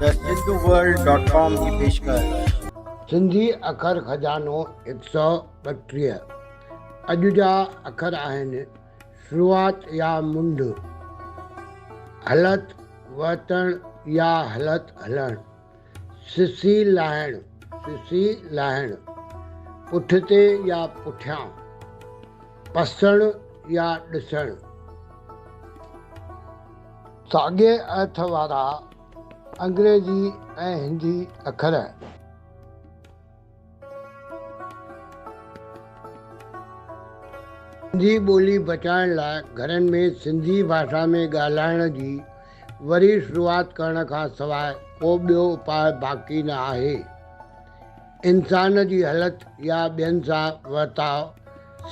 The Sindhu world dot com جي پيشڪش. سنڌي اکر خزانو 132 اڄ جا اکر آهن، شروعات يا منڍ، هلت وهتڻ يا هلت هلڻ، سسي لاهڻ، سسي لاهڻ، پٺتي يا پٺيان، پسڻ يا ڏسڻ. ساڳئي ارٿ وارا انگريزي ۽ هندي اکر. سنڌي ٻولي بچائڻ لاء گهرن ۾ سنڌي ڀاشا ۾ ڳالهائڻ جي وري شروعات ڪرڻ کان سواء ڪو ٻيو اپاء باقي نه آهي. انسان جي هلت يا ٻين سان ورتاء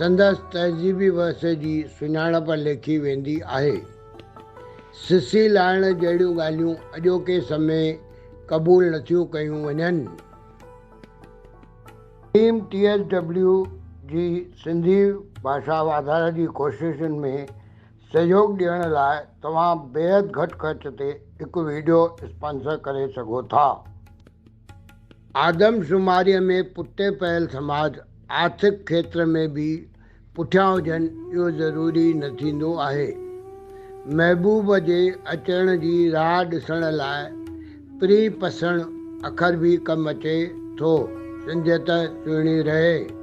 سندس تهذيبي ورثي جي سڃاڻپ ليکي ويندي آهي. سسي لاهڻ جهڙيون ڳالهيون اڄوڪي سمي قبول نٿيون ڪيون وڃن. ٽيم ٽي ايس ڊبليو جي سنڌي ڀاشا واڌاري جي ڪوششن ۾ سهيوڳ ڏيڻ لاء توهان بيحد گهٽ خرچ تي هڪ وڊيو اسپانسر ڪري سگهو ٿا. آدمشماريء ۾ پٺتي پيل سماج آرٿڪ کيتر ۾ به پٺيان هجن اهو ضروري نه ٿيندو آهي. محبوب جي اچڻ جي راهه ڏسڻ لاء پرين پسڻ اکر به ڪم اچي ٿو. سنڌيت سهڻي رهي.